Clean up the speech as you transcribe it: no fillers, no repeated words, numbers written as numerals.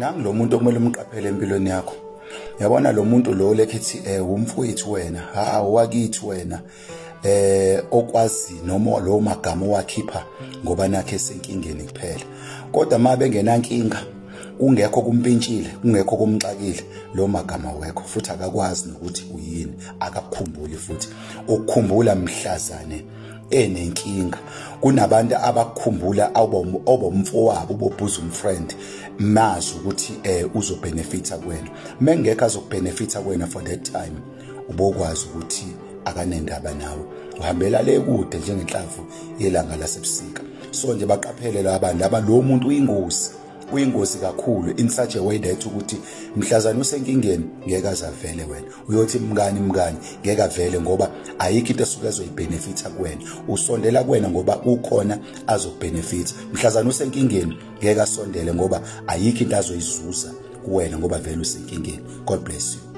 Nangu lo muntu okumele umqaphele empilweni yakho. Yabona lo muntu lo lekhethi umfowethu wena, ha wakithi wena, okwazi noma lo magama owakhipha ngoba nakhe esenkingeni kuphela. Kodwa mabe engenankinga, kungekho kumpintshile, kungekho kumxakile, lo magama wekho futhi akakwazi nokuthi uyini, akakukhumbuli futhi. Ukukhumbula mhlazane enenkinga. Kunabantu abakukhumbula obomfowabo, bobosom friend, mazi ukuthi uzobenefita kuwena. Mengekho azokubenefita kuwena for that time, ubokwazi ukuthi akanendaba nawe, uhambela le kude njengenhlamvu yelanga lasebusika. So nje baqaphele labantu laba, lo muntu uyingozi, uyingozi kakhulu in such a way that ukuthi mhlazane usenkingeni ngeke azavele wena. Uyothi mngani mngani, ngeke avele ngoba ayikho into esuke ezoyibenefita kuwena. Usondela kuwena ngoba ukhona azokubenefita. Mhlazane usenkingeni ngeke asondele ngoba ayikho into azoyizuza kuwena ngoba vele usenkingeni. God bless you.